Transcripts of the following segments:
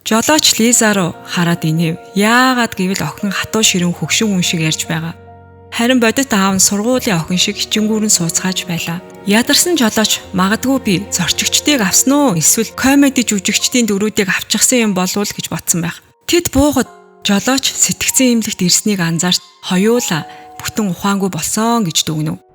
Жолооч Лиза руу хараад инээв. Яагаад гэвэл охин хатуу ширүүн хөгшин хүн шиг ярьж байгаа. Харин бодит аав нь сургуулийн охин шиг хичээнгүүрэн сууцгааж байлаа. Ядарсан жолооч магадгүй би зорчигчдыг авсан уу эсвэл комеди жүжигчдийн дүрүүдийг авчихсан юм болов уу гэж бодсон байх. Тэд буухад жолооч сэтгцэн эмнэлэгт ирснийг анзаарч хоёулаа бүтэн ухаангүй болсон гэж дүгнэв.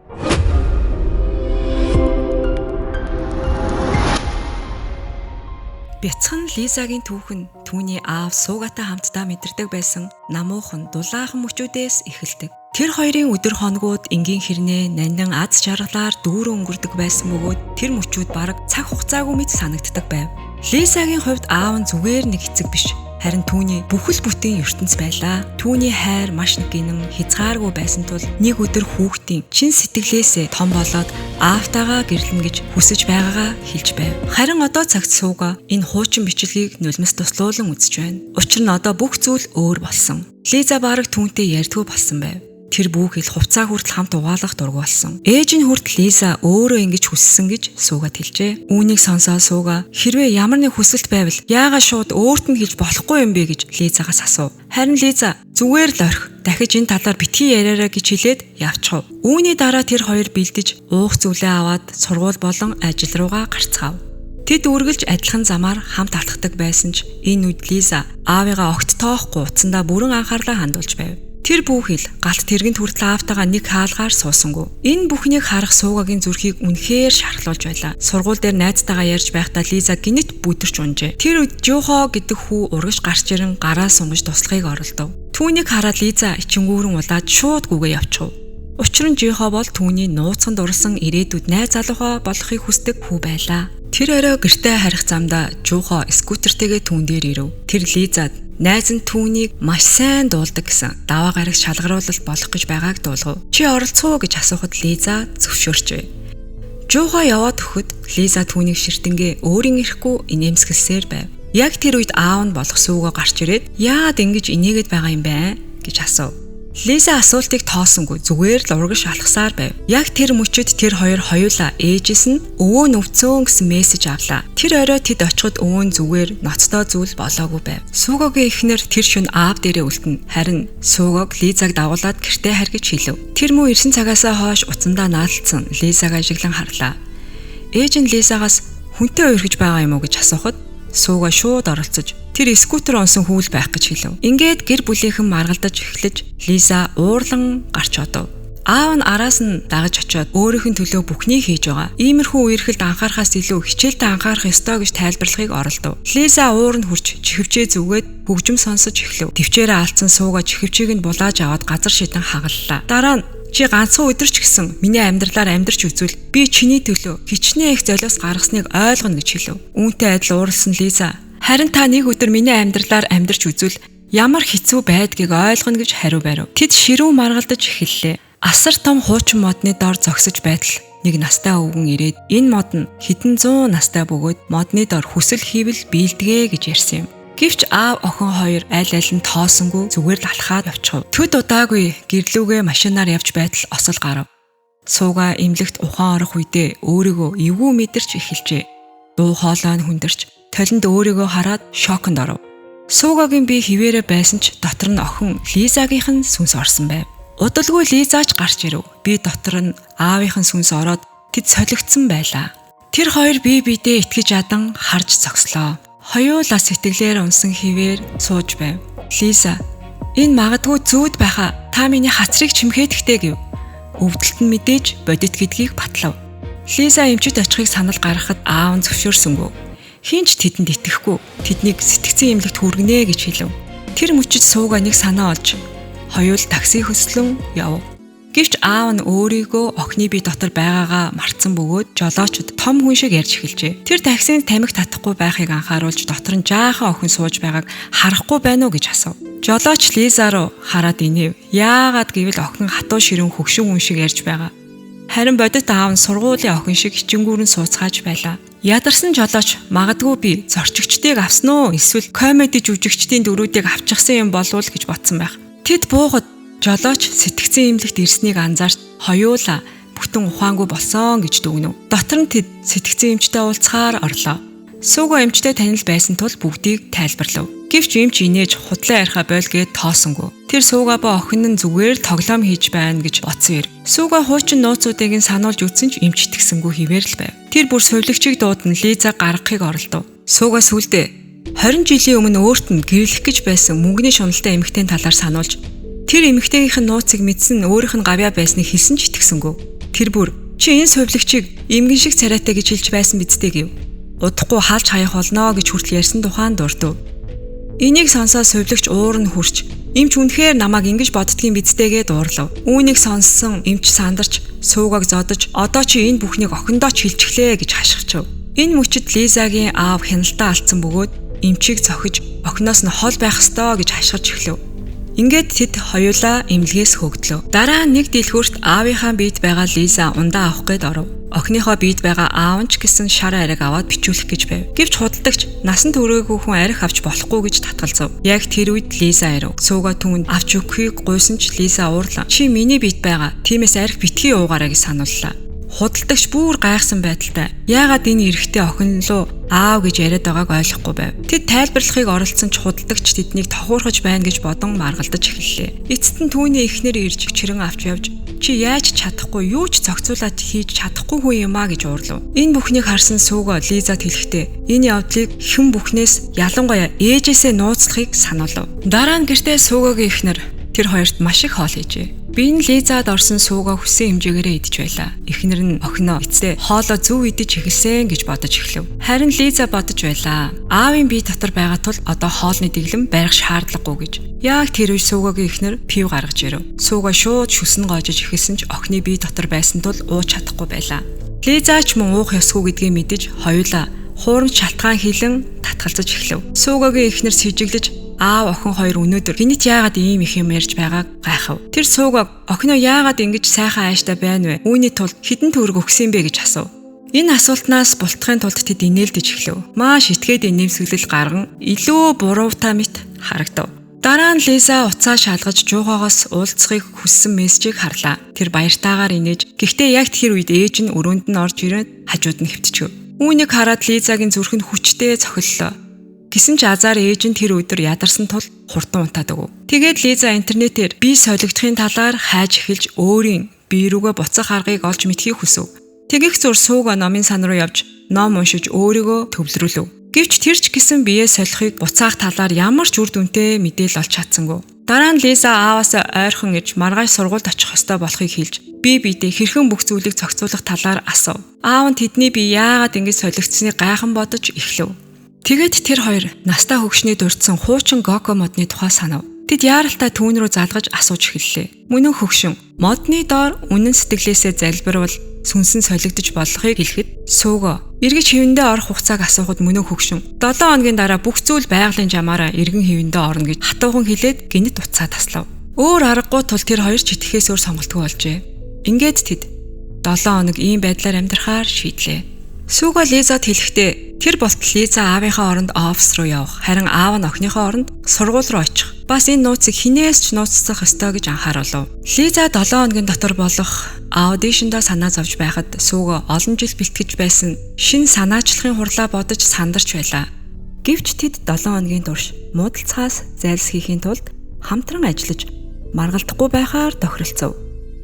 Бяцхан Лизагийн түүх нь түүний аав Суугатай хамтдаа мэдэрдэг байсан намуухан дулаахан мөчүүдээс эхэлдэг. Тэр хоёрын өдөр хоногуд энгийн хэрнээ нандин аз жаргалаар дүүрэн өнгөрдөг байсан бөгөөд тэр мөчүүд бараг цаг хугацаагүй мэт санагддаг байв. Лизагийн хувьд аав нь зүгээр нэг эцэг биш, харин түүний бүхэл бүтэн ертөнц байлаа. Түүний хайр маш гинэн хязгааргүй байсан тул нэг өдөр хүүхдийн чин сэтгэлээсээ том болоод аавтайгаа гэрлэнэ гэж хүсэж байгаагаа хэлж байв. Харин одоо цагт Сууга энэ хуучин бичлэгийг нулимс туслуулан үзэж байна. Учир нь одоо бүх зүйл өөр болсон. Лиза бараг түүнтэй ярьдгүй болсон байв. Тэр бүхэл хувцаа хүртэл хамт угаалгах дургүй болсон. Ээж нь хүртэл Лиза өөрөө ингэж хүссэн гэж Суугад хэлжээ. Үүнийг сонсоод Сууга хэрвээ ямар нэг хүсэлт байвал яагаад шууд өөрт нь хэлж болохгүй юм бэ гэж Лизагаас асуув. Харин Лиза зүгээр л орхи, дахиж энэ талаар битгий яриараа гэж хэлээд явчихв. Үүний дараа тэр хоёр бэлдэж уух зүйлээ аваад сургууль болон ажил руугаа гарцгаав. Тэд үргэлж адилхан замаар хамт алхдаг байсан ч энэ үед Лиза аавыгаа огт тоохгүй утсандаа бүрэн анхаарлаа хандуулж байв. Тэр бүхэл галт тэргэнд хүртэл аавтайгаа нэг хаалгаар суусангүй. Энэ бүхнийг харах Суугагийн зүрхийг үнэхээр шархлуулж байлаа. Сургууль дээр найзтайгаа ярьж байхдаа Лиза гинэт бүдэрч унжээ. Тэр үед Жухо гэдэг хүү урагш гарч ирэн гараа сунгаж туслахыг оролдов. Түүнийг хараад Лиза ичингүүрэн улаад шууд гүгээ явчихв. Учир нь Жихо бол түүний нууцхан дурсан ирээдүйд найз залуугаа болохыг хүсдэг хүү байлаа. Тэр орой гэртээ харих замдаа Жухо скутертэйгээ түүн дээр ирэв. Тэр Лизад найз нь түүнийг маш сайн дуулдаг гэсэн даваа гараг шалгаруулалт болох гэж байгааг дуулгав. Чи оролцох уу гэж асуухад Лиза зөвшөөрчээ. Жухо яваад өгөхөд Лиза түүнийг ширтэнгээ өөрийн ирэхгүй инээмсэглсээр байв. Яг тэр үед аав нь болох Сууга гарч ирээд яагаад ингэж инээгээд байгаа юм бэ гэж асуув. Лиза асуултыг тоосонгүй зүгээр л урагш алхасаар байв. Яг тэр мөчөд тэр хоёр хоёулаа ээжээс нь өвөө нь өвцөн гэсэн мессеж авлаа. Тэр орой тэд очиход өвөө нь зүгээр ноцтой зүйл болоогүй байв. Суугагийн эхнэр тэр шөнө аав дээрээ үлдэнэ. Харин Суугаг Лизаг дагуулад гэртээ харгиж хэлв. Тэр муу ирсэн цагаасаа хойш утсандаа наалдсан Лизаг ажиглан харлаа. Ээж нь Лизагаас хүнтэй уурхиж байгаа юм уу гэж асуухад Сууга шууд оролцож тэр скутер онсон хүүл байх гэж хэлв. Ингээд гэр бүлийнхэн маргалдаж эхлэж Лиза уурлан гарч одов. Аав нь араас нь дагаж очиод өөрийнх нь төлөө бүхнийг хийж байгаа. Иймэрхүү үерхэлд анхаарахаас илүү хичээлдээ анхаарах ёстой гэж тайлбарлахыг оролдов. Лиза уур нь хүрч чихвчээ зүгээд хөгжим сонсож эхлэв. Төвчээрээ алдсан Сууга чихвчийг нь булааж аваад газар шидэн хагаллаа. Дараа нь чи ганцхан өдөр ч гэсэн миний амьдралаар амьдарч үзвэл би чиний төлөө хичнээн их золиос гаргасныг ойлгоно гэж хэлв. Үүнтэй адил ууралсан Лиза харин та нэг өдөр миний амьдралаар амьдарч үзвэл ямар хэцүү байдгийг ойлгоно гэж хариу барив. Тэд ширүүн маргалдаж эхэллээ. Асар том хуучин модны доор зогсож байтал нэг настай өвгөн ирээд энэ мод нь хэдэн зуун настай бөгөөд модны доор хүсэл хийвэл биелдэгэ гэж ярьсан юм. Гэвч аав охин хоёр аль аль нь тоосонгүй зүгээр л алхаад явчихв. Төд удаагүй гэрлүүгээ машинаар явж байтал осол гарав. Сууга эмнэлэгт ухаан орох үедээ өөрийгөө эвгүй мэдэрч эхэлжээ. Дуу хоолой нь хүндэрч толинд өөрийгөө хараад шоконд оров. Суугагийн бие хിവэрэ байсан ч дотор нь охин Лизагийнх нь сүнс орсон байв. Удалгүй Лизаач гарч ирэв. Би дотор нь аавынх нь сүнс ороод тэд солигдсон байлаа. Тэр хоёр бие биедээ итгэж адан харж зогслоо. Хоёулаа сэтгэлээр унсан хിവэр сууж байв. Лиза энэ магадгүй зүүд байхаа та миний хацрыг чимхээдэхтэй гэв. Өвдөлт нь мэдээж бодит гэдгийг батлав. Лиза эмчит очихыг санал гаргахад аав нь зөвшөөрсөнгөө. Хин ч тэдэнд итгэхгүй тэднийг сэтгцэн эмнэлэгт хүргэнэ гэж хэлв. Тэр мөчид Сууга нэг санаа олж хоёул такси хөслөн яв. Гэвч аав нь өөрийгөө охины бие дотор байгаагаа мартсан бөгөөд жолоочд том хүн шиг ярьж эхэлжээ. Тэр таксинд тамхи татахгүй байхыг анхааруулж дотор нь жаахан охин сууж байгааг харахгүй байна уу гэж асуув. Жолооч Лиза руу хараад инээв. Яагаад гэвэл охин хатуу ширүүн хөгшин хүн шиг ярьж байгаа. Харин бодит аав нь сургуулийн охин шиг хичээнгүүрэн сууцгааж байлаа. Ядарсан жолооч магадгүй би зорчигчдыг авсан уу эсвэл комеди жүжигчдийн дүрүүдийг авчихсан юм болов уу гэж бодсон байх. Тэд буухад жолооч сэтгцэн эмнэлэгт ирснийг анзаарч хоёулаа бүтэн ухаангүй болсон гэж дүгнэв. Дотор нь тэд сэтгцэн эмчтэй уулзахаар орлоо. Сууга эмчтэй танил байсан тул бүгдийг тайлбарлав. Гэвч эмч инээж худлаа яриха бойл гээд тоосонгүй. Тэр Сууга ба охин нь зүгээр тоглоом хийж байна гэж бодсон юм. Сууга хуучин нууцуудыг нь сануулж үзсэн ч эмч итгэсэнгүй хэвээр л байв. Тэр бүр сувилагчийг дуудан Лиза гаргахыг оролдов. Сууга сүлдээ 20 жилийн өмнө өөрт нь гэрлэх гэж байсан мөнгөний шуналтай эмэгтэйн талаар сануулж тэр эмэгтэйгийнх нь нууцыг мэдсэн өөрийнх нь гавьяа байсныг хэлсэн ч итгэсэнгүй. Тэр бүр чи энэ сувилагчийг эмгэн шиг царайтай гэж хэлж байсан биз дээ гэв. Удахгүй халж хаях болно гэж хүртэл ярьсан тухайн дурдв. Энийг сонсоод сувилагч уур нь хүрч эмч үнэхээр намайг ингэж боддгийн биз дээ гээд уурлав. Үүнийг сонссон эмч сандарч Суугаг зодож одоо чи энэ бүхнийг охиндоо ч хэлчихлээ гэж хашгирчв. Энэ мөчид Лизагийн аав хяналтаа алдсан бөгөөд эмчийг цохиж охиноос нь хол байх ёстой гэж хашгирч эхлэв. Ингээд тэд хоёулаа эмнэлгээс хөөгдлөө. Дараа нь нэг дэлгүүрт аавынхаа биед байгаа Лиза ундаа авах гээд оров. Охиныхоо биед байгаа аав нь ч гэсэн шар ариг аваад бичүүлэх гэж байв. Гэвч худалдагч насан туршаагүй хүн арх авч болохгүй гэж татгалзав. Яг тэр үед Лиза ирэв. Сууга түүнд авч өгөхийг гуйсан ч Лиза уурлаа. Чи миний биед байгаа. Тиймээс арх битгий уугаарай гэж санууллаа. Худалдагч бүр гайхсан байдалтай. Яагаад энэ эрэгтэй охин руу аав гэж яриад байгааг ойлгохгүй байв. Тэд тайлбарлахыг оролдсон ч худалдагч тэднийг тохуурхаж байна гэж бодон маргалдаж эхэллээ. Эцэст нь түүний эхнэр ирж чирэн авч явж чи яаж чадахгүй юу ч зохицуулаад хийж чадахгүй хүн юм а гэж уурлав. Энэ бүхнийг харсан Сууга Лизад хэлэхдээ энэ явдлыг хэн бүхнээс ялангуяа ээжээсээ нууцлахыг сануулав. Дараа нь гэртээ Суугагийн эхнэр тэр хоёрт маш их хоол хийжээ. Би нь Лизад орсон Сууга хүссэн хэмжээгээрээ идэж байлаа. Эхнэр нь охиноо эцээ хоолоо зөв идэж эхэлсэн гэж бодож эхлэв. Харин Лиза бодож байлаа. Аавын бие дотор байгаа тул одоо хоолны дэглэм барих шаардлагагүй гэж. Яг тэр үе Суугагийн эхнэр пив гаргаж ирэв. Сууга шууд шүсэн гоожиж эхэлсэн ч охины бие дотор байсан тул ууж чадахгүй байлаа. Лиза ч мөн уух ёсгүй гэдгийг мэдэж хоёулаа хуурамч шалтгаан хилэн татгалзаж эхлэв. Суугагийн эхнэр сэжиглэж аав охин хоёр өнөөдөр гинэт яагаад ийм их юм ярьж байгааг гайхав. Тэр Суугаг охиноо яагаад ингэж сайхан ааштай байна вэ? Үүний тулд хэдэн төгрөг өгсөн юм бэ гэж асуув. Энэ асуултнаас бултахын тулд тэд инээлдэж эхлэв. Маш итгээд инээмсэглэл гарган илүү буруутай мэт харагдав. Дараа нь Лиза уцаа шалгаж жуугоогоос уулзахыг хүссэн мессежийг харлаа. Тэр баяртайгаар инээж гэхдээ яг тэр үед ээж нь өрөөнд нь орж ирээд хажууд нь хэвтчихв. Үүнийг хараад Лизагийн зүрх нь хүчтэй цохиллоо. Гэсэн ч азар ээж нь тэр өдөр ядарсан тул хурдан унтаад өгөв. Тэгээд Лиза интернетээр бие солигдохын талаар хайж эхэлж өөрийн бие рүүгээ буцах аргыг олж мэдхийг хүсэв. Тэгэх зур Сууга номын сан руу явж ном уншиж өөрийгөө төвлөрүүлв. Гэвч тэр ч гэсэн бие солихыг буцаах талаар ямар ч үр дүнтэй мэдээлэл олж чадсангүй. Дараа нь Лиза ааваасаа ойрхон иж маргааш сургуульд очих ёстой болохыг хэлж бие биедээ хэрхэн бүх зүйлийг зохицуулах талаар асуув. Аав нь тэдний бие яагаад ингэж солигдсныг гайхан бодож эхлэв. Тэгээд тэр хоёр настай хөгшний дурдсан хуучин Гоко модны тухай санав. Тэд яаралтай түүн рүү залгаж асууж эхэллээ. Мөнөө хөгшин модны доор үнэн сэтгэлээсээ залбирвал сүнсэн солигдож болохыг хэлэхэд Сууга эргэж хэвэндээ орох хугацааг асуухад мөнөө хөгшин 7 хоногийн дараа бүх зүйл байгалийн жамаараа эргэн хэвэндээ орно гэж хатуухан хэлээд гинэт уцаа таслав. Өөр аргагүй тул тэр хоёр ч итгэхээс өөр сонголтгүй болжээ. Ингээд тэд 7 хоног ийм байдлаар амьдрахаар шийдлээ. Сууга Лизад хэлэхдээ тэр болтол Лиза аавынхаа оронд офис руу явах, харин аав нь охиныхоо оронд сургууль руу очих. Бас энэ нууцыг хинээс ч нууцлах ёстой гэж анхааруулв. Лиза 7 хоногийн дотор болох аудишндаа санаа зовж байхад Сууга олон жил бэлтгэж байсан шинэ санаачлахын хурлаа бодож сандарч байлаа. Гэвч тэд 7 хоногийн турш муудалцахаас зайлсхийхийн тулд хамтран ажиллаж маргалдахгүй байхаар тохиролцов.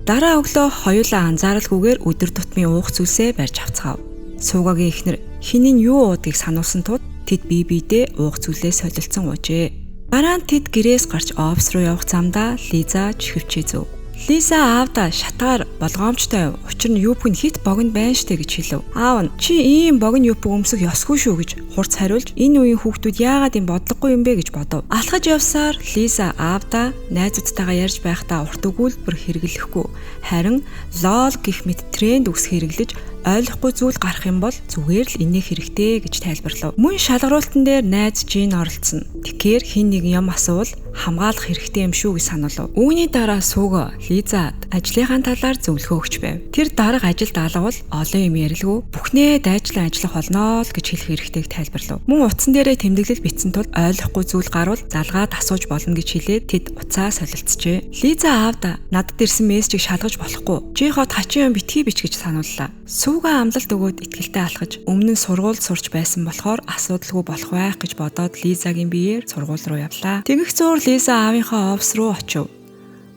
Дараа өглөө хоёулаа анзааралгүйгээр өдөр тутмын уух зүйлсээ барьж авцгаав. Суугагийн эхнэр хинийн юу уудгийг сануулсан тул тэд бие биедээ уух зүйлээ солилцсон уужээ. Дараа нь тэд гэрээс гарч офис руу явах замдаа Лиза чихвчээ зөв. Лиза аавдаа шатгаар болгоомжтой учир нь юбг нь хит богино байна штэ гэж хэлв. Аав нь чи ийм богино юбг өмсөх ёсгүй шүү гэж хурц хариулж энэ үеийн хүүхдүүд яагаад ийм бодлогогүй юм бэ гэж бодов. Алхаж явсаар Лиза аавдаа найзуудтайгаа ярьж байхдаа урт өгүүлбэр хэрэглэхгүй харин лол гэх мэт тренд үгс хэрэглэж ойлгохгүй зүйл гарах юм бол зүгээр л инех хэрэгтэй гэж тайлбарлав. Мөн шалгаруултан дээр найз Жин оролцсон. Тэгэхээр хин нэг юм асуувал хамгаалах хэрэгтэй юм шүү гэж сануулв. Үүний дараа Сууга Лизад ажлынхаа талаар зөвлөгөө өгч байв. Тэр дарга ажилд алгавал олон юм ярилгүй бүхнээ дайжлан ажиллах болно л гэж хэлэх хэрэгтэйг тайлбарлав. Мөн утсан дээрээ тэмдэглэл бичсэн тул ойлгохгүй зүйл гарвал залгаад асууж болно гэж хэлээд тэд уцаа солилцжээ. Лиза аавда надад ирсэн мессежийг шалгаж болохгүй. Чи хот хачин юм битгий бич гэж санууллаа. Сүүгээ амлалт өгөөд итгэлтэй алхаж өмнө нь сургуульд сурч байсан болохоор асуудалгүй болох байх гэж бодоод Лизагийн биеэр сургууль руу явлаа. Тэгэх зуур Лиза аавынхаа офис руу очив.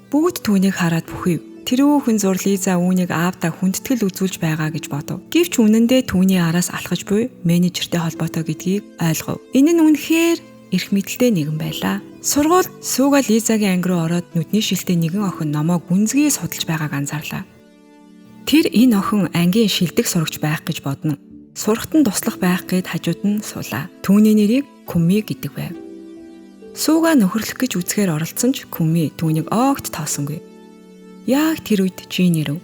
Бүгд түүнийг хараад бүхийв. Тэрүүхэн зур Лиза үүнийг аавдаа хүндэтгэл үзүүлж байгаа гэж бодов. Гэвч үнэндээ түүний араас алхаж буй менежертэй холбоотой гэдгийг ойлгов. Энэ нь үнэхээр эрх мэдэлтэй нэгэн байлаа. Сургуульд Сүүгээ Лизагийн анги руу ороод нүдний шилтэй нэгэн охин номоо гүнзгий судалж байгааг анзаарлаа. Тэр энэ охин ангийн шилдэг сурагч байх гэж бодно. Сурахт нь туслах байх гээд хажууд нь суулаа. Түүний нэрийг Күми гэдэг байв. Сүүгээ нөхөрлөх гэж үзэхээр оролдсон ч Күми түүнийг огт тоосонгүй. Яг тэр үед Жин ирэв.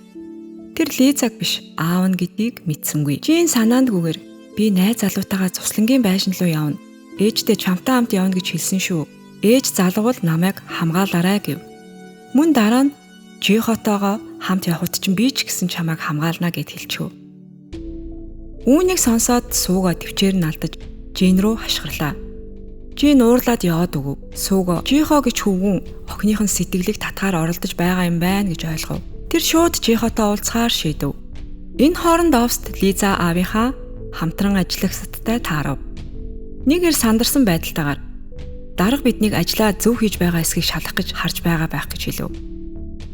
Тэр Лизаг биш, аав нь гэдгийг мэдсэнгүй. Жин санаандгүйгээр би найз залуутайгаа цуслангийн байшин руу явна. Ээжтэй чамтай хамт явна гэж хэлсэн шүү. Ээж залгуул намайг хамгаалаарай гэв. Мөн дараа нь Жихотойгоо хамт явхад чинь би ч гэсэн чамайг хамгаална гэд хэлчихв. Үүнийг сонсоод Суугаа төвчээр нь алдаж Жин рүү хашгирлаа. Жин уурлаад яваад өгөв. Суугаа Жихо гэж хөвгүн охиных нь сэтгэлийг татгаар оролдож байгаа юм байна гэж ойлгов. Тэр шууд Жихотой уулзахаар шийдэв. Энэ хооронд оффист Лиза аавынхаа хамтран ажиллагсадтай таарав. Нэг ир сандарсан байдалтайгаар дарга биднийг ажлаа зөв хийж байгаа эсхийг шалах гэж харж байгаа байх гэж хэлв.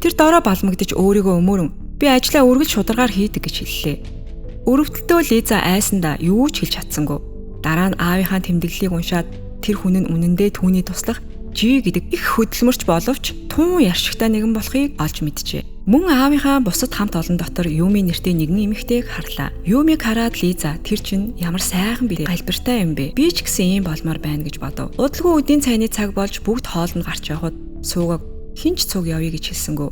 Тэр дорой балмагдаж өөрийгөө өмөрөн би ажлаа үргэлж шударгаар хийдэг гэж хэллээ. Өрөвдөлтөө Лиза айсандаа юу ч хэлж чадсангүй. Дараа нь аавынхаа тэмдэглэлийг уншаад тэр хүн нь үнэндээ түүний туслах Жи гэдэг их хөдөлмөрч боловч тун ярьшигтай нэгэн болохыг олж мэджээ. Мөн аавынхаа бусад хамт олон дотор Юми нэртэй нэгэн эмэгтэйг харлаа. Юмиг хараад Лиза тэр чинь ямар сайхан бие галбиртай юм бэ? Би ч гэсэн ийм болмоор байна гэж бодов. Удалгүй үдийн цайны цаг болж бүгд хоолнд гарч явхад Суугаг хинч цуг явъя гэж хэлсэнгүү.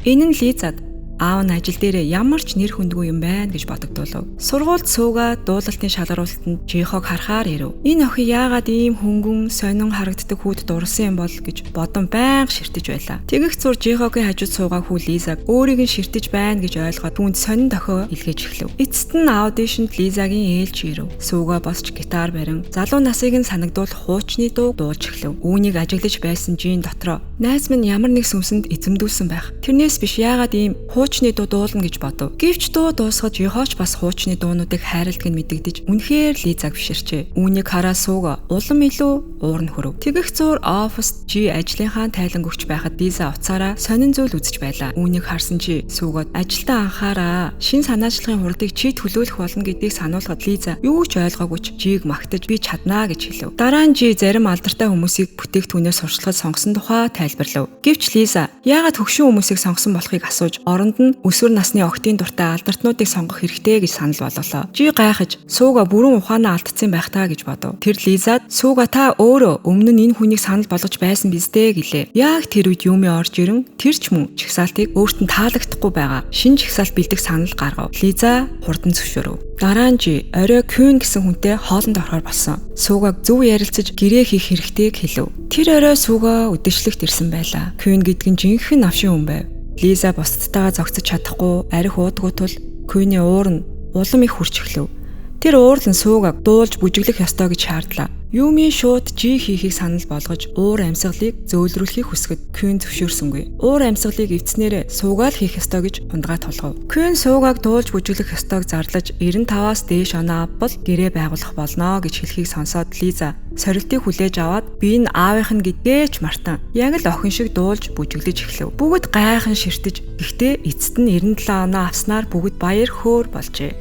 Энэ нь Лизад аав нь ажил дээрээ ямар ч нэр хүндгүй юм байна гэж бодогдуулав. Сургуульд суугаа дуулалтын шалгаруулалтанд Жихог харахаар ирэв. Энэ охин яагаад ийм хөнгөн сонин харагддаг хүүд дурлсан юм бол гэж бодон байнга ширтэж байлаа. Тэгэх зур Жихогийн хажууд суугаа хүү Лизаг өөрийг нь ширтэж байна гэж ойлгоод түүнд сонин дохио илгээж эхлэв. Эцэст нь аудишнд Лизагийн ээлж ирэв. Суугаа босч гитар барин залуу насыг нь санагдуулах хуучны дуу дуулж эхлэв. Үүнийг ажиглаж байсан Жин дотроо найз минь ямар нэг сүмсэнд эзэмдүүлсэн байх. Тэрнээс биш яагаад ийм хуучны дуу дуулна гэж бодов. Гэвч дуу дуусгаж Жихооч бас хуучны дуунуудыг хайрладаг нь мэдэгдэж үнэхээр Лизаг биширчээ. Үүнийг хараа Сууга улам илүү уурн хөрөв. Тэгэх зуур оффист Жи ажлынхаа тайлан өгч байхад Лиза уцаараа сонин зүйл үзэж байлаа. Үүнийг харсан Жи Суугад ажилдаа анхаараа. Шин санаачлагын хурдыг чи төлөөлөх болно гэдгийг сануулхад Лиза юу ч ойлгоогүй ч Жиг магтаж би чаднаа гэж хэлв. Дараа нь Жи зарим алдартай хүмүүсийг бүтээгдэхүүнээр сурчлагад сонгосон тухай тайлбарлав. Гэвч Лиза яагаад хөгшин хүмүүсийг сонгосон болохыг асууж оронд нь өсвөр насны охидын дуртай алдартнуудыг сонгох хэрэгтэй гэж санал болголоо. Жи гайхаж Сууга бүрэн ухаанаа алдсан байх таа гэж бодов. Тэр Лизад Сууга та өөрөө өмнө нь энэ хүнийг санал болгож байсан биз дээ гэлээ. Яг тэр үед Юми орж ирэн тэр ч мөн жагсаалтыг өөрт нь таалагдахгүй байгаа. Шинэ жагсаалт бэлдэх санал гаргав. Лиза хурдан зөвшөөрөв. Дараа нь Жи орой Кюн гэсэн хүнтэй хоолнд орохоор болсон. Суугаг зөв ярилцаж гэрээ хийх хэрэгтэйг хэлв. Тэр орой Сууга үдэшлэгт ирсэн байлаа. Кюн гэдэг нь жинхэнэ навшин хүн байв. Лиза бусдтайгаа зогсож чадахгүй арх уудгүй тул Кюний уур нь улам их хурц эхлэв. Тэр уурлан Суугаг дуулж бүжиглэх ёстой гэж шаардлаа. Юми шууд Жи хийхийг санал болгож уур амьсгалыг зөөлрүүлэхийг хүсэхэд Кюн зөвшөөрсөнгүй. Уур амьсгалыг эвдснээрээ Суугаа л хийх ёстой гэж хундгаа тулгав. Кюн Суугаг дуулж бүжиглэх ёстойг зарлаж 95-аас дээш оноо авбал гэрээ байгуулах болно гэж хэлхийг сонсоод Лиза сорилтыг хүлээж аваад би энэ аавынх нь гэдгээ ч мартан яг л охин шиг дуулж бүжиглэж эхлэв. Бүгд гайхан ширтэж гэхдээ эцэст нь 97 оноо авснаар бүгд баяр хөөр болжээ.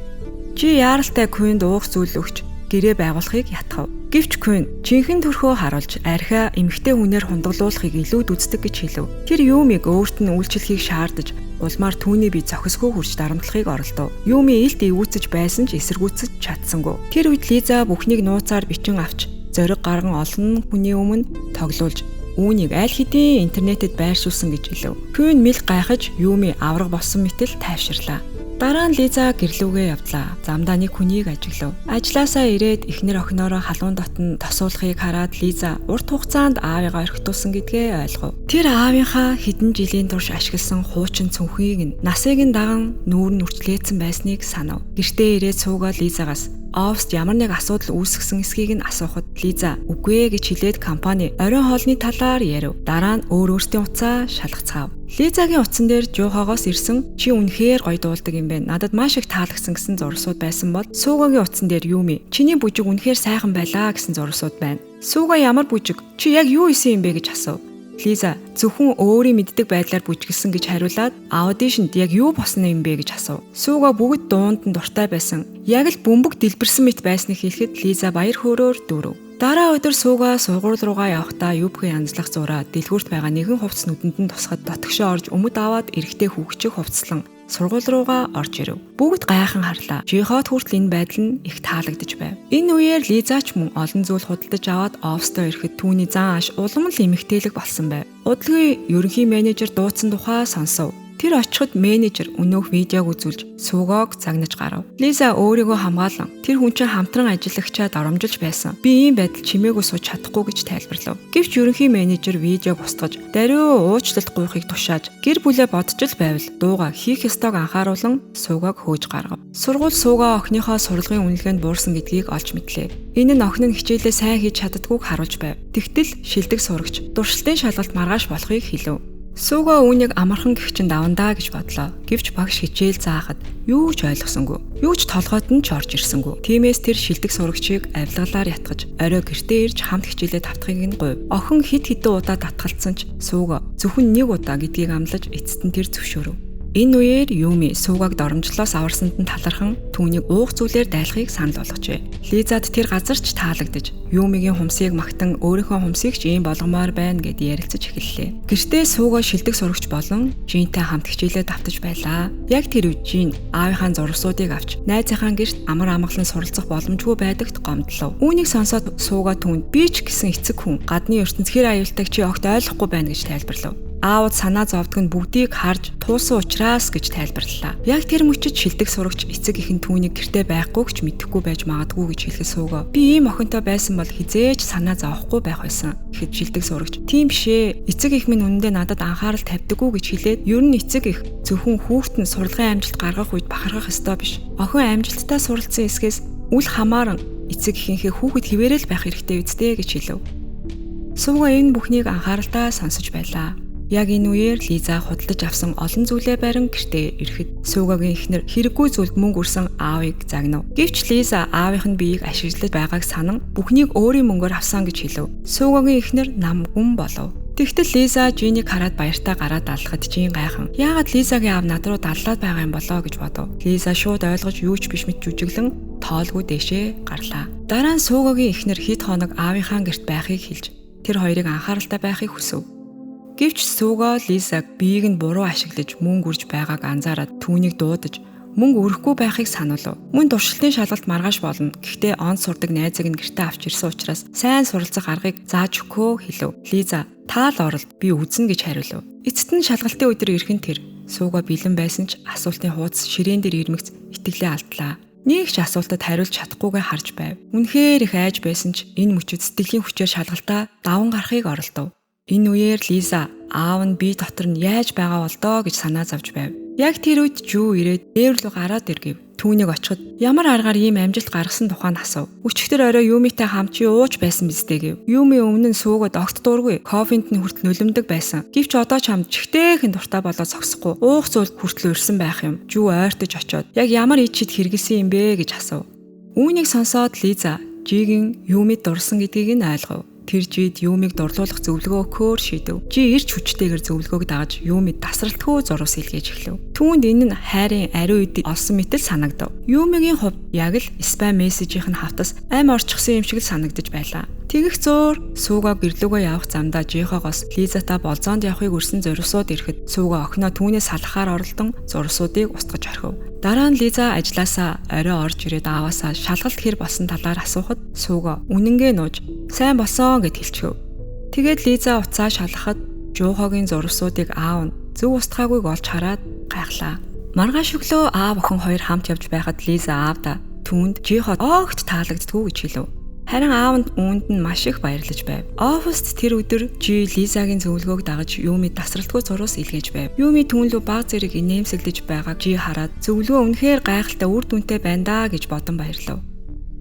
Жи яаралтай Кюнд уух зүйл өгч гэрээ байгуулахыг ятгав. Гэвч Кюн жинхэнэ төрхөө харуулж архиа эмэгтэй хүнээр хундаглуулахыг илүүд үздэг гэж хэлв. Тэр Юмиг өөрт нь үйлчлэхийг шаардаж улмаар түүний бие зохисгүй хурж дарамтлахыг оролдов. Юми илт эвгүүцэж байсан ч эсэргүүцэж чадсангүй. Тэр үед Лиза бүхнийг нууцаар бичин авч зориг гарган олон хүний өмнө тоглуулж үүнийг аль хэдийн интернетэд байршуулсан гэж хэлв. Кюн мэл гайхаж Юми авраг болсон мэтэл тайвширлаа. Дараа нь Лиза гэрлүүгээ явдлаа. Замдаа нэг хүнийг ажиглав. Ажлаасаа ирээд эхнэр охиноороо халуун дотн тосуулахыг хараад Лиза урт хугацаанд аавыгаа орхитуулсан гэдгээ ойлгов. Тэр аавынхаа хэдэн жилийн турш ашигласан хуучин цүнхийг нь насыг нь даган нүүр нь үрчлээцэн байсныг санав. Гэртээ ирээд суугаа Лизагаас Оффист ямар нэг асуудал үүсгэсэн эсхийг нь асуухад Лиза үгүй ээ гэж хэлээд компани оройн хоолны талаар ярив. Дараа нь өөр өөртөө утсаа шалгацгаав. Лизагийн утсан дээр Жухогоос ирсэн чи үнэхээр гоё дуулдаг юм байна. Надад маш их таалагдсан гэсэн зурсууд байсан бол Суугагийн утсан дээр Юми чиний бүжиг үнэхээр сайхан байлаа гэсэн зурсууд байна. Сууга ямар бүжиг? Чи яг юу исэн юм бэ гэж асуув. Лиза зөвхөн өөрийн мэддэг байдлаар бүжгэлсэн гэж хариулаад аудишнд яг юу болсон юм бэ гэж асуув. Сууга бүгд дуунд нь дуртай байсан. Яг л бөмбөг дэлбэрсэн мэт байсныг хэлэхэд Лиза баяр хөөрөөр дүүрэв. Дараа өдөр Сууга сургууль руугаа явахдаа юбка янзлах зураа дэлгүүрт байгаа нэгэн хувцас нүдэнд нь тусахад дотгошоо орж өмд аваад эрэгтэй хүүхчийг хувцлан сургууль руугаа орж ирэв. Бүгд гайхан харлаа. Жихот хүртэл энэ байдал нь их таалагдж байв. Энэ үеэр Лиза ч мөн олон зүйл худалдаж аваад оффистоо ирэхэд түүний зан ааш улам л эмэгтэйлэг болсон байв. Удалгүй ерөнхий менежер дуудсан тухай сонсов. Тэр очиход менежер өнөөх видеог үзүүлж Суугог загнаж гарав. Лиза өөрийгөө хамгаалан тэр хүн чинь хамтран ажиллагчаа доромжилж байсан. Би ийм байдал чимээгүй сууж чадахгүй гэж тайлбарлав. Гэвч ерөнхий менежер видеог устгаж даруй уучлалт гуйхыг тушааж гэр бүлээ бодож л байвал дууга хийх ёстойг анхааруулан Суугог хөөж гаргав. Сургууль Сууга охиныхоо сурлагын үнэлгээнд буурсан гэдгийг олж мэдлээ. Энэ нь охин нь хичээлээ сайн хийж чаддаггүйг харуулж байв. Тэгтэл шилдэг сурагч туршилтын шалгалт маргааш болохыг хэлв. Сууга үүнийг амархан гих чинь давандаа гэж бодлоо. Гэвч багш хичээл заахад юу ч ойлгосонгүй. Юу ч толгойд нь ч орж ирсэнгүй. Тиймээс тэр шилдэг сурагчийг авилгалаар ятгаж, орой гэртээ ирж хамт хичээлээ тавтахыг нь гуйв. Охин хэд хэдэн удаа татгалцсан ч Сууга зөвхөн нэг удаа гэдгийг амлаж эцэст нь тэр зөвшөөрөв. Энэ үеэр Юми Суугаг доромжлоос аварсанд нь талархан түүнийг уух зүйлээр дайлахыг санал болгожээ. Лизад тэр газар ч таалагдаж Юмигийн хумсыг магтан өөрийнхөө хумсыг ч ийм болгомоор байна гэд ярилцаж эхэллээ. Гэртээ Сууга шилдэг сурагч болон Жинтэй хамт хичээлээ давтаж байлаа. Яг тэр үед Жин аавынхаа зурсуудыг авч найзынхаа гэрт амар амгалан суралцах боломжгүй байдагт гомдлов. Үүнийг сонсоод Сууга түүнд би ч гэсэн эцэг хүн гадны ертөнц хэр аюултайг чи огт ойлгохгүй байна гэж тайлбарлав. Аауд санаа зовдөг нь бүгдийг харж туусан учраас гэж тайлбарлалаа. Яг тэр мөчид шилдэг сурагч эцэг их нь түүнийг гэртээ байхгүй ч мэдэхгүй байж магадгүй гэж хэлэхэд Сууга. Би ийм охинтой байсан бол хизээж санаа зовхгүй байх байсан. Гэхэд шилдэг сурагч тийм биш ээ. Эцэг их минь үнэндээ надад анхаарал тавьдаггүй гэж хэлээд ер нь эцэг их зөвхөн хүүхэд нь сурлагын амжилт гаргах үед бахархах ёстой биш. Охин амжилттай суралцсан эсгээс үл хамааран эцэг эхийнхээ хүүхэд хിവэрэл байх хэрэгтэй үсттэй гэж хэлв. Сууга энэ бүхнийг анхааралтай сонсож байлаа. Яг энэ үеэр Лиза худалдаж авсан олон зүйлээ барин гэртээ ирэхэд Суугагийн эхнэр хэрэггүй зүйлд мөнгө үрсэн аавыг загнав. Гэвч Лиза аавынх нь биеийг ашиглаж байгааг санан бүхнийг өөрийн мөнгөөр авсан гэж хэлв. Суугагийн эхнэр нам гүн болов. Тэгтэл Лиза Жинийг хараад баяртай гараад даллахад Жин гайхан. Яагаад Лизагийн аав над руу даллаад байгаа юм болоо гэж бодов. Лиза шууд ойлгож юу ч биш мэт жүжиглэн тоолгүй дээшээ гарлаа. Дараа нь Суугагийн эхнэр хэд хоног аавынхаа гэрт байхыг хэлж тэр хоёрыг анхааралтай байхыг хүсэв. Гэвч Сууга Лизаг биеийг нь буруу ашиглаж мөнгө үрж байгааг анзаараад түүнийг дуудаж мөнгө өрөхгүй байхыг сануулв. Мөн туршилтын шалгалт маргааш болно. Гэхдээ он сурдаг найзыг нь гэртээ авч ирсэн учраас сайн суралцах аргыг зааж өгөхөө хэлв. Лиза таал оролд би үзнэ гэж хариулв. Эцэст нь шалгалтын өдөр ирэх нь тэр. Сууга бэлэн байсан ч асуултын хуудас ширээн дээр ирмэгц итгэлээ алдлаа. Нэг ч асуултад хариулж чадахгүйгээ харж байв. Үнэхээр их айж байсан ч энэ мөчид сэтгэлийн хүчээр шалгалтаа даван гарахыг оролдов. Энэ үеэр Лиза аав нь бие дотор нь яаж байгаа бол доо гэж санаа зовж байв. Яг тэр үед Жүү ирээд дээр рүү гараад иргэв. Түүнийг очиход ямар аргаар ийм амжилт гаргасан тухай нь асуув. Өчигдөр орой Юмитай хамт чи ууж байсан биз дээ гэв. Юми өмнө нь суугаад огт дургүй. Кофенд нь хүртэл нулимдаг байсан. Гэвч одоо чамд чихтэйхэн дуртай болоо зогсохгүй. Уух зүйл хүртэл урьсан байх юм. Жүү ойртож очоод яг ямар ид чид хэрэгэлсэн юм бэ гэж асуув. Үүнийг сонсоод Лиза Жигийн Юмид дурсан гэдгийг нь ойлгов. Тэр жид Юмиг дурлуулах зөвлөгөө өгөхөөр шийдэв. Жи ирч хүчтэйгээр зөвлөгөөг дагаж Юмид тасралтгүй зурус илгээж эхлэв. Түүнд энэ нь хайрын ариун үед олсон мэтэл санагдав. Юмигийн хувьд яг л спам мессежийнх нь хавтас ам орчихсон юм шиг л санагдаж байлаа. Тэгэх зуур Сууга гэрлүүгээ явах замдаа Жихогоос Лизатай болзоонд явахыг өрсөн зурсууд ирэхэд Сууга охиноо түүнээс салгахаар оролдон зурсуудыг устгаж орхив. Дараа нь Лиза ажилласаа орой орж ирээд ааваасаа шалгалт хэр болсон талаар асуухад Сууга үнэнгээ нууж сайн болсон гэд хэлчихв. Тэгээд Лиза уцаа шалгахад Жуухогийн зурсуудыг аав нь зөв устгаагүйг олж хараад гайхлаа. Маргааш өглөө аав охин хоёр хамт явж байхад Лиза аавдаа түүнд Жихо огт таалагддаггүй гэж хэлв. Харин аав нь үүнд нь маш их баярлаж байв. Оффист тэр өдөр Жи Лизагийн зөвлөгөөг дагаж Юми тасралтгүй зурус илгээж байв. Юми түүн лүү баг зэрэг инээмсэглэж байгааг Жи хараад зөвлөгөө үнэхээр гайхалтай үр дүнтэй байна даа гэж бодон баярлав.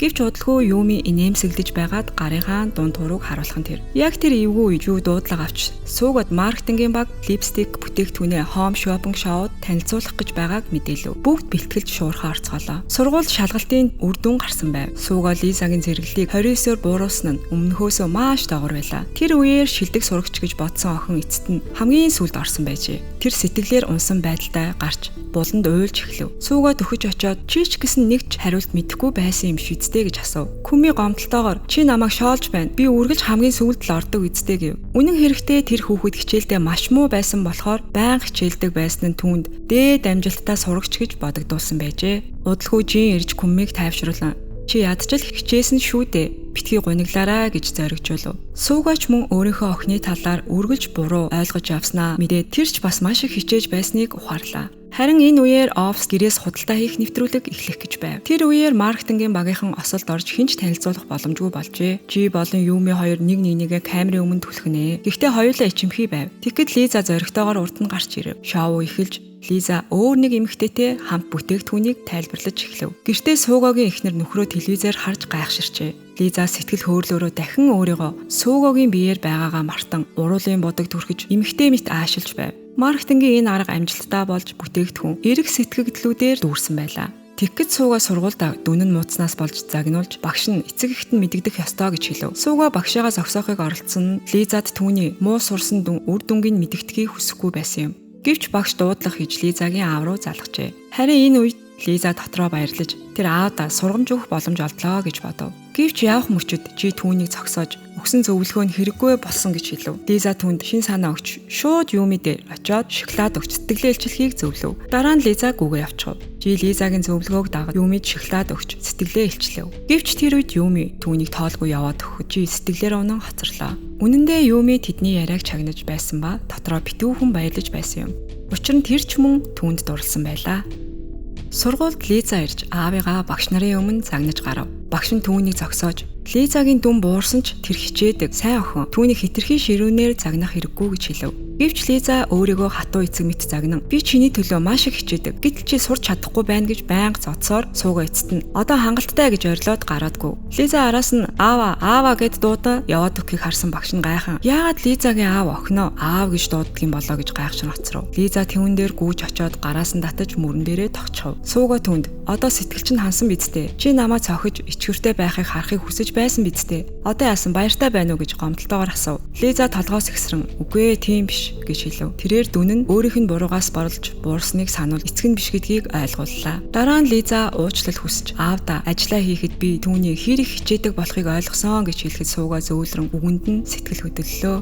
Гэвч удалгүй Юми инээмсэглэж байгаад гарынхаа дунд хурууг харуулах нь тэр. Яг тэр эвгүй үед юу дуудлага авч Суугод маркетингийн баг липстик бүтээгдэхүүнээ home shopping show-д танилцуулах гэж байгааг мэдээлв. Бүгд бэлтгэлж шуурхаа орцголоо. Сургууль шалгалтын үр дүн гарсан байв. Сууга Лизагийн зэрэглэлийг 29-оор бууруулсан нь өмнөхөөсөө маш доогор байлаа. Тэр үеэр шилдэг сурагч гэж бодсон охин эцэст нь хамгийн сүүлд орсон байжээ. Тэр сэтгэлээр унсан байдалтай гарч буланд уйлж эхлэв. Сууга дөхөж очиод чи ч гэсэн нэг ч хариулт мэдэхгүй байсан юм шиз дээ гэж асуув. Күми гомдолтойгоор чи намайг шоолж байна. Би үргэлж хамгийн сүүлд л ордог үсттэй гэв. Үнэн хэрэгтээ тэр хүүхэд хичээлдээ маш муу байсан болохоор байнга хичээлдэг байсан нь түүнд дээд амжилттай сурагч гэж бодогдуулсан байжээ. Удалгүй Жин ирж Күммийг тайвшруулан чи ядчил хичээсэн шүү дээ. Битгий гуниглаарай гэж зоригжуулав. Суугаач мөн өөрийнхөө охины талаар үргэлж буруу ойлгож явснаа мэдээд тэр ч бас маш их хичээж байсныг ухаарлаа. Харин энэ үеэр офис гэрээс худалдаа хийх нэвтрүүлэг эхлэх гэж байв. Тэр үеэр маркетингийн багийнхан осолд орж хэн ч танилцуулах боломжгүй болжээ. Жи болон Юми хоёр нэг нэгнийгээ камерын өмнө түлхэнэ. Гэхдээ хоёулаа ичимхий байв. Тэгэхэд Лиза зоригтойгоор урд нь гарч ирэв. Шоу эхэлж Лиза өөр нэг эмэгтэйтэй хамт бүтээгдэхүүнийг тайлбарлаж эхлэв. Гэртээ Суугогийн эхнэр нөхрөө телевизээр харж гайхширчээ. Лиза сэтгэл хөдлөөрөө дахин өөрийгөө Суугогийн биеэр байгаагаа мартан уруулын будаг түрхэж эмэгтэй мэт аашилж байв. Маркетингийн энэ арга амжилттай болж бүтээгдэхүүн эрэг сэтгэгдлүүдээр дүүрсэн байлаа. Тэгэхэд Сууга сургуульдаа дүн нь мууцнаас болж загнуулж багш нь эцэг эхэд нь мэдэгдэх ёстой гэж хэлв. Сууга багшаагаа зогсоохыг оролдсон нь Лизад түүний муу сурсан дүн үр дүнгийг мэдэгдэхийг хүсэхгүй байсан юм. Гэвч багш дуудлага хийж Лизагийн аав руу залгажээ. Харин энэ үед Лиза дотроо баярлаж тэр аавдаа сургамж өгөх боломж олдлоо гэж бодов. Гэвч явах мөчөд чи түүнийг зогсоож өгсөн зөвлөгөө нь хэрэггүй болсон гэж хэлв. Лиза түүнд шин санаа өгч шууд Юми дээр очиод шоколад өгч сэтгэлээ илчлэхийг зөвлөв. Дараа нь Лиза гүгээ явчихв. Жи Лизагийн зөвлөгөөг дагаж Юмид шоколад өгч сэтгэлээ илчлэв. Гэвч тэр үед Юми түүнийг тоолгүй яваад өгөхөд Жи сэтгэлээр унан хоцорлоо. Үнэн дээр Юми тэдний яриаг чагнаж байсан ба дотроо битүүхэн баярлаж байсан юм. Учир нь тэр ч мөн түүнд дурлсан байлаа. Сургуульд Лиза ирж аавыгаа багш нарын өмнө загнаж гарав. Багш нь түүнийг зогсоож Лизагийн дүн буурсан ч тэр хичээдэг сайн охин түүнийг хэтэрхий ширүүнээр загнах хэрэггүй гэж хэлв. Гэвч Лиза өөрийгөө хатуу эцэг мэт загнан би чиний төлөө маш их хичээдэг. Гэтэл чи сурч чадахгүй байна гэж байнга зодсоор Сууга эцэст нь одоо хангалттай гэж орилоод гараадгүй. Лиза араас нь аава аава гэд дуудан яваад өгөхийг харсан багш нь гайхан. Яагаад Лизагийн аав охиноо аав гэж дууддаг юм болоо гэж гайхшин хоцров. Лиза түүн дээр гүйж очиод гараас нь татаж мөрөн дээрээ тогтчихов. Сууга түүнд одоо сэтгэл чинь хансан биз дээ. Чи намайг цохиж ичгэртэй байхыг харахыг хүсэж байсан биз дээ. Одоо яасан баяртай байна уу гэж гомдолтойгоор асуув. Лиза толгоос ихсрэн үгүй тийм биш гэж хэлв. Тэрээр дүн нь өөрийнх нь буруугаас борлож буурсныг сануул эцэг нь биш гэдгийг ойлгууллаа. Дараа нь Лиза уучлал хүсэж аавда ажиллаа хийхэд би түүний хэр их хичээдэг болохыг ойлгосон гэж хэлэхэд Сууга зөөлрөн үгэнд нь сэтгэл хөдлөлөө.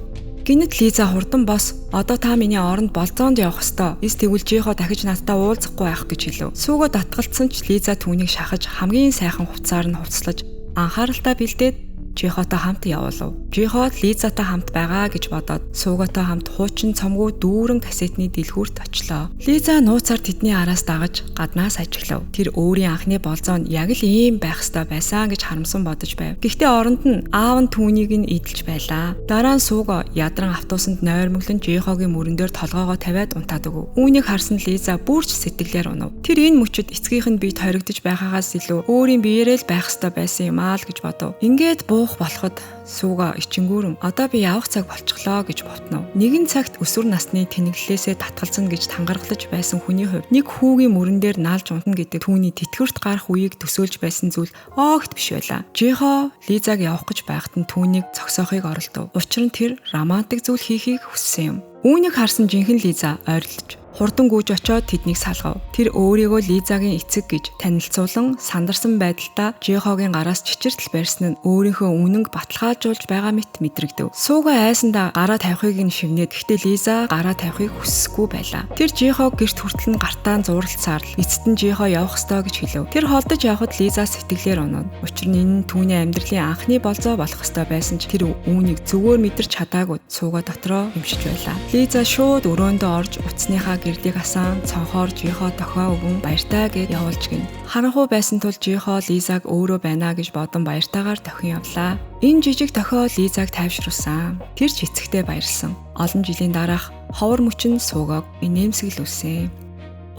Гинэт Лиза хурдан бос одоо та миний оронд болзоонд явах ёстой. Эс тэгвэл Жихо дахиж надтай уулзахгүй байх гэж хэлв. Сууга татгалцсан ч Лиза түүнийг шахаж хамгийн сайхан хувцаар нь хувцлаж анхааралтай бэлдээд Жихотой хамт явуулав. Жихо Лизатай хамт байгаа гэж бодоод Суугатай хамт хуучин цомгүй дүүрэн кассетны дэлгүүрт очлоо. Лиза нууцаар тэдний араас дагаж гаднаас ажиглав. Тэр өөрийн анхны болзоо нь яг л ийм байх ёстой байсан гэж харамсан бодож байв. Гэхдээ оронд нь аав нь түүнийг нь эдэлж байлаа. Дараа нь Сууга ядран автобусанд нойрмоглон Жихогийн мөрөн дээр толгоогоо тавиад унтаад өгөв. Үүнийг харсан Лиза бүрч сэтгэлээр унав. Тэр энэ мөчөд эцгийнх нь биед хоригдож байгаагаас илүү өөрийн биеэрээ л байх ёстой байсан юм аа л гэж бодов. Ингээд буух болоход Сууга ичингүүрэн одоо би явах цаг болчихлоо гэж ботнов. Нэгэн цагт өсвөр насны тэнэглэлээсээ татгалзана гэж тангаргалж байсан хүний хувьд нэг хүүгийн мөрөн дээр наалж унтна гэдэг түүний тэтгэврт гарах үеийг төсөөлж байсан зүйл огт биш байлаа. Жихо Лизаг явах гэж байхад нь түүнийг зогсоохыг оролдов. Учир нь тэр романтик зүйл хийхийг хүссэн юм. Үүнийг харсан жинхэнэ Лиза ойрлож хурдан гүйж очиод тэднийг салгав. Тэр өөрийгөө Лизагийн эцэг гэж танилцуулан сандарсан байдалтай Жихогийн гараас чичиртэл барьсан нь өөрийнхөө үнэнг баталгаажуулж байгаа мэт мэдрэгдэв. Сууга айсандаа гараа тавихыг нь шивнээд гэхдээ Лиза гараа тавихыг хүссэхгүй байлаа. Тэр Жихог гэрт хүртэл нь гартаа зууралцаар л эцэст нь Жихо явах ёстой гэж хэлв. Тэр холдож явхад Лиза сэтгэлээр унав. Учир нь энэ нь түүний амьдралын анхны болзоо болох ёстой байсан ч тэр үүнийг зүгээр мэдэрч чадаагүй Сууга дотроо хэмшиж байлаа. Лиза шууд өрөөндөө орж утасныхаа гэрлийг асаан цонхоор Жихо дохио өгөн баяртай гэд явуулж гин. Харанхуй байсан тул Жихо Лизаг өөрөө байна гэж бодон баяртайгаар дохин явлаа. Энэ жижиг дохио Лизаг тайвшруулсан. Тэр ч эцэгтэй баярлсан. Олон жилийн дараах ховор мөч нь Суугаг инээмсэглүүлсэн.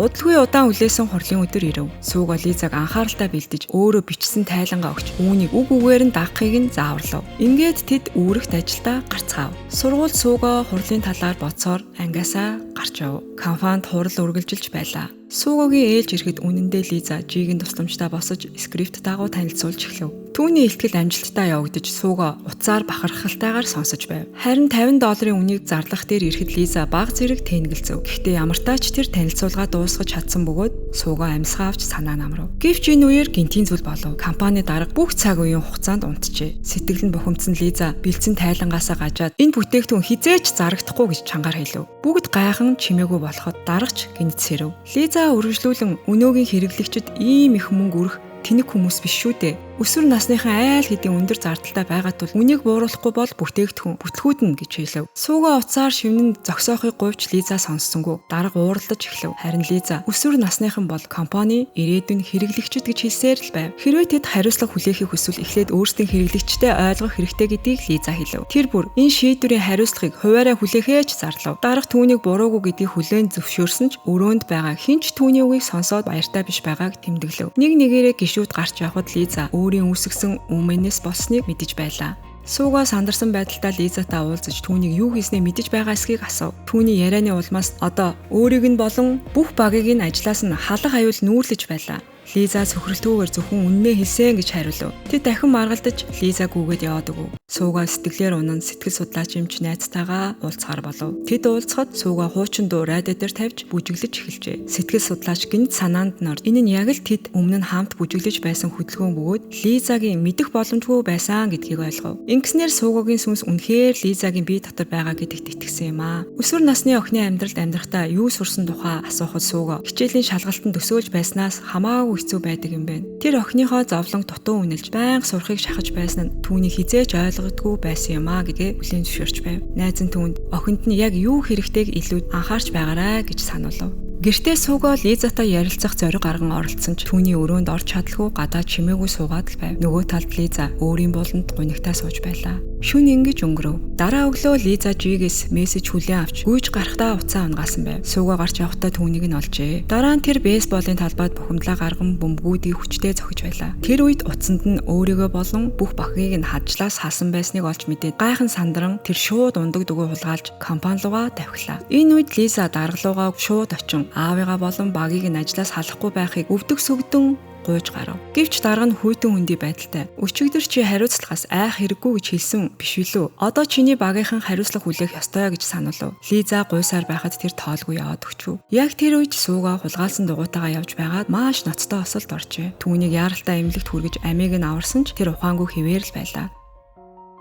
Удалгүй удаан үлээсэн хурлын өдөр ирэв. Суугаа Лизаг анхааралтай бэлдэж өөрөө бичсэн тайлангаа өгч үүнийг үг үгээр нь дагахыг нь зааварлав. Ингээд тэд үүрэгт ажилдаа гарцгаав. Сургуульд Суугаа хурлын талаар бодсоор ангиасаа гарч яв. Компанид хурал үргэлжилж байлаа. Суугагийн ээлж ирэхэд үнэндээ Лиза Жигийн тусламжтай босож скрипт дагуу танилцуулж эхлэв. Түүний илтгэл амжилттай явагдаж Суугаа утсаар бахархалтайгаар сонсож байв. Харин $50 үнийг зарлах дээр ирэхэд Лиза баг зэрэг тэнгэлзэв. Гэхдээ ямартаа ч тэр танилцуулгаа дуусгаж чадсан бөгөөд Суугаа амьсгаа авч санаа намрав. Гэвч энэ үеэр гинтийн зүйл болов. Компани дарга бүх цаг үеийн хугацаанд унтжээ. Сэтгэл нь бухимдсан Лиза бэлдсэн тайлангаасаа гажаад энэ бүтээгдэхүүн хизээч зарагдахгүй гэж чангаар хэлв. Бүгд гайхан чимээгүй болоход даргач гинт сэрэв. Лиза үргэлжлүүлэн өнөөгийн хэрэглэгчид ийм их мөнгө өрөх тэнэг хүмүүс биш шүү дээ. Өсвөр насныхан айл хэдийн өндөр зардалтай байгаа тул үнийг бууруулахгүй бол бүтээгдэхүүн бүтлгүүднэ гэж хэлв. Суугаа утсаар шивнэн зогсоохыг гуйвч Лиза сонссонгүй. Дарга ууралдаж эхлэв. Харин Лиза өсвөр насныхан бол компани ирээдүйн хэрэглэгчид гэж хэлсээр л байв. Хэрвээ тэд хариуцлага хүлээхийг хүсвэл эхлээд өөрсдийн хэрэглэгчтэй ойлгох хэрэгтэй гэдгийг Лиза хэлв. Тэр бүр энэ шийдвэрийн хариуцлагыг хувиараа хүлээхээ ч зарлав. Дарга түүнийг буруугүй гэдгийг хүлээн зөвшөөрсөн ч өрөөнд байгаа хэн ч түүний үгийг сонсоод баяртай биш байгааг тэмдэглэв. Нэг нэгээрээ гишүүд гарч явхад Лиза өөрийн үүсгэсэн өмнөөс болсныг мэдэж байлаа. Суугаа сандарсан байдалтай Лизатай уулзаж түүнийг юу хийснээ мэдэж байгаа эсхийг асуув. Түүний ярианы улмаас одоо өөрийг нь болон бүх багийг нь ажлаас нь халах аюул нүүрлэж байлаа. Лиза цөхрөлтгүйгээр зөвхөн үннээ хэлсэн гэж хариулв. Тэд дахин маргалдаж Лиза гүгээд яваад өгөв. Суугаа сэтгэлээр унан сэтгэл судлаач эмч найзтайгаа уулзахаар болов. Тэд уулзахад Суугаа хуучин дуу радио дээр тавьж бүжиглэж эхэлжээ. Сэтгэл судлаач гинт санаанд нь орж энэ нь яг л тэд өмнө нь хамт бүжиглэж байсан хөдөлгөөн бөгөөд Лизагийн мэдэх боломжгүй байсан гэдгийг ойлгов. Ингэснээр Суугагийн сүнс үнэхээр Лизагийн бие дотор байгаа гэдэгт итгэсэн юм аа. Өсвөр насны охины амьдралд амьдрахдаа юу сурсан тухай асуухад Суугаа хичээлийн шалгалтанд төсөөлж байснаас хамаагүй хэцүү байдаг юм байна. Тэр охиныхоо зовлон дутуу үнэлж байнга сурахыг шахаж байсан нь түүний хизээж ойлгодгүй байсан юм аа гэдгээ хүлээн зөвшөөрч байв. Найз нь түүнд охинд нь яг юу хэрэгтэйг илүү анхаарч байгаарай гэж сануулв. Гэртээ Суугаа Лизатай ярилцах зориг гарган оролцсон ч түүний өрөөнд орж чадалгүй гадаа чимээгүй суугаад л байв. Нөгөө талд Лиза өөрийн буланд гунигтай сууж байлаа. Шүн ингэж өнгөрөв. Дараа өглөө Лиза Жигээс мессеж хүлээн авч гүйж гарахдаа утсаа унгаасан байв. Суугаа гарч явахдаа түүнийг нь олжээ. Дараа нь тэр бейсболын талбайд бухимдлаа гарган бөмбөгүүдийг хүчтэй зохиж байлаа. Тэр үед утсанд нь өөрийгөө болон бүх багийг нь хаджлаас хасан байсныг олж мэдээд гайхан сандран тэр шууд ундаг дүгөө хулгайлж компани руугаа давхилаа. Энэ үед Лиза даргалуугаа шууд очин аавыгаа болон багийг нь ажлаас халахгүй байхыг өвдөг сөгдөн гуйж гарав. Гэвч дарга нь хүйтэн хүндий байдалтай. Өчигдөр чи хариуцлагаас айх хэрэггүй гэж хэлсэн биш билүү? Одоо чиний багийнхан хариуцлага хүлээх ёстой гэж сануулв. Лиза гуйсаар байхад тэр тоолгүй яваад өгчв. Яг тэр үед Суугаа хулгайлсан дугуйтайгаа явж байгаад маш ноцтой осолд оржээ. Түүнийг яаралтай эмнэлэгт хүргэж амийг нь аварсан ч тэр ухаангүй хэвээр л байлаа.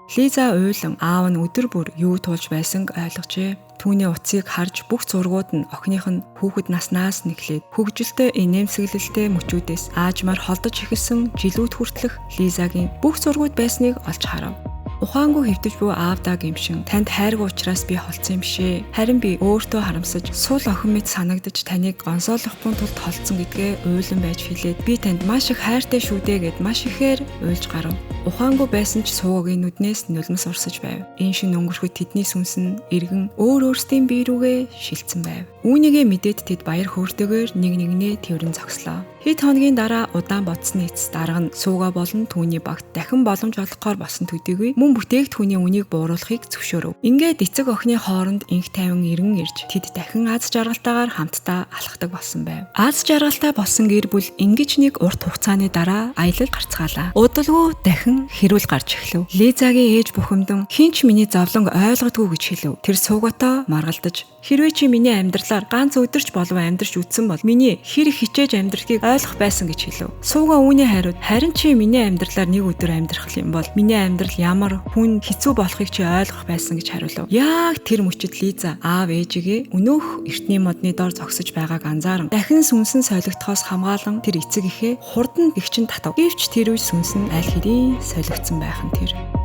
Лиза уйлан аав нь өдөр бүр юу туулж байсанг ойлгожээ. Түүний утсыг харж бүх зургууд нь охиных нь хүүхэд наснаас нэхлээд хөгжилтэй инээмсэглэлтэй мөчүүдээс аажмаар холдож эхэлсэн жилүүд хүртэлх Лизагийн бүх зургууд байсныг олж харав. Ухаангүй хэвтэж буй аавдаа гэмшин танд хайргүй учраас би холдсон юм бишээ. Харин би өөртөө харамсаж сул охин мэт санагдаж таныг гонсоолохгүй тулд холдсон гэдгээ уйлан байж хэлээд би танд маш их хайртай шүү дээ гэд маш ихээр уйлж гарав. Ухаангүй байсан ч Суугагийн нүднээс нулимс урсаж байв. Энэ шин өнгөрөхөд тэдний сүнс нь эргэн өөр өөрсдийн бие рүүгээ шилжсэн байв. Үүнийгээ мэдээд тэд баяр хөөртэйгээр нэг нэгнээ тэрэн зогслоо. Хэд хоногийн дараа удаан бодсны эцэс дарга нь Суугаа болон түүний багт дахин боломж олгохоор болсон төдийгүй мөн бүтээгдэхүүний үнийг бууруулахыг зөвшөөрөв. Ингээд эцэг охины хооронд инх тайван эргэн ирж тэд дахин аз жаргалтайгаар хамтдаа алхдаг болсон байв. Аз жаргалтай болсон гэр бүл ингэж нэг урт хугацааны дараа аялал гарцгаалаа. Удалгүй дахин хэрүүл гарч эхлэв. Лизагийн ээж бухимдан хэн ч миний зовлонг ойлгодгүй гэж хэлв. Тэр Суугатай маргалдаж хэрвээ чи миний амьдралаар ганц өдөрч болов амьдрч үтсэн бол миний хэр их хичээж амьдрахыг ойлгох байсан гэж хэлв. Суугаа үүний хариуд харин чи миний амьдралаар нэг өдөр амьдрах юм бол миний амьдрал ямар хүн хэцүү болохыг чи ойлгох байсан гэж хариулв. Яг тэр мөчид Лиза аав ээжигээ өнөөх эртний модны доор зогсож байгааг анзааран дахин сүнсэн солигдохоос хамгаалан тэр эцэг эхээ хурдан гэгчин татав. Гэвч тэр үе сүнс нь аль хэдийн солигдсон байх нь тэр.